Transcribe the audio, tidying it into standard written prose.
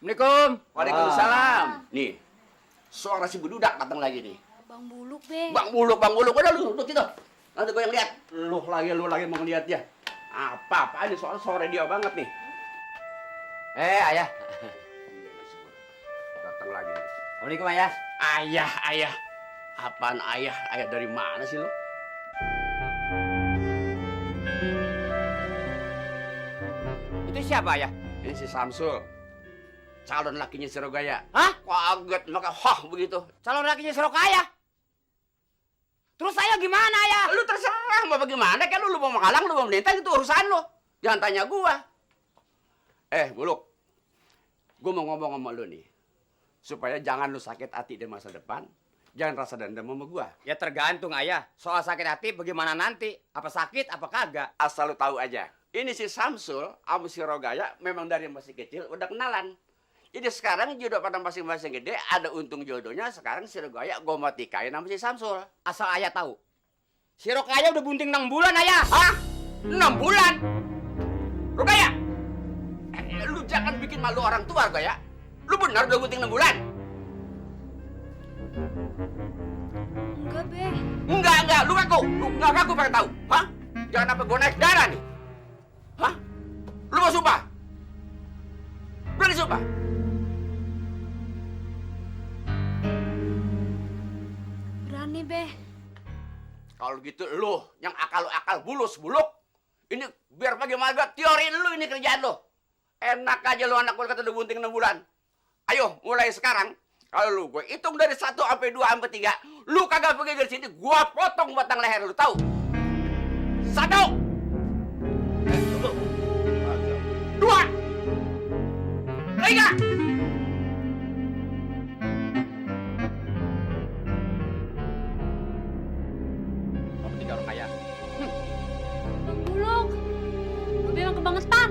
Assalamualaikum. Waalaikumsalam. Nih, suara si Bududak datang lagi nih. Bang Buluk, Be. Bang Buluk. Udah lu duduk situ. Nanti gue yang lihat. Lu lagi mau ngeliat dia. Apa ini soal sore dia banget nih. Ayah. Datang lagi. Assalamualaikum, Ayah. Ayah. Apaan ayah? Ayah dari mana sih lu? Itu siapa, Ayah? Ini si Samsul. Calon lakinya si Rogaya. Hah? Kaget, maka begitu. Calon lakinya Surokaya? Terus saya gimana, Ayah? Lu terserah mau bagaimana, kan lu mau menghalang, lu mau melintang, itu urusan lu. Jangan tanya gua. Buluk. Gua mau ngomong sama lu nih. Supaya jangan lu sakit hati di masa depan. Jangan rasa dendam sama gua. Ya tergantung, Ayah. Soal sakit hati bagaimana nanti? Apa sakit, apa kagak? Asal lu tahu aja. Ini si Samsul sama si Rogaya memang dari masih kecil udah kenalan. Jadi sekarang jodoh pada masing-masing gede, ada untung jodohnya. Sekarang si Rogaya gua mau tikain sama si Samsul. Asal Ayah tahu. Si Rokaya udah bunting 6 bulan, Ayah. Hah? 6 bulan? Rogaya? Lu jangan bikin malu orang tua, Rogaya. Lu benar udah gunting 6 bulan? Enggak, Be. Enggak. Lu ngaku pengen tahu. Hah? Jangan apa gua naik darah nih. Hah? Lu mau sumpah? Berani sumpah? Berani, Be. Kalau gitu lu yang akal bulus-buluk. Ini biar bagaimana teori lu ini kerjaan lu. Enak aja lu anak gua kata udah bunting 6 bulan. Ayo mulai sekarang. Kalau lu gue hitung dari 1 sampai 2 sampai 3, lu kagak pergi dari sini, gua potong batang leher lu, tahu? 1, 2, 3. Kamu 3 Rokaya. Bang Buluk. Babe emang kebangetan.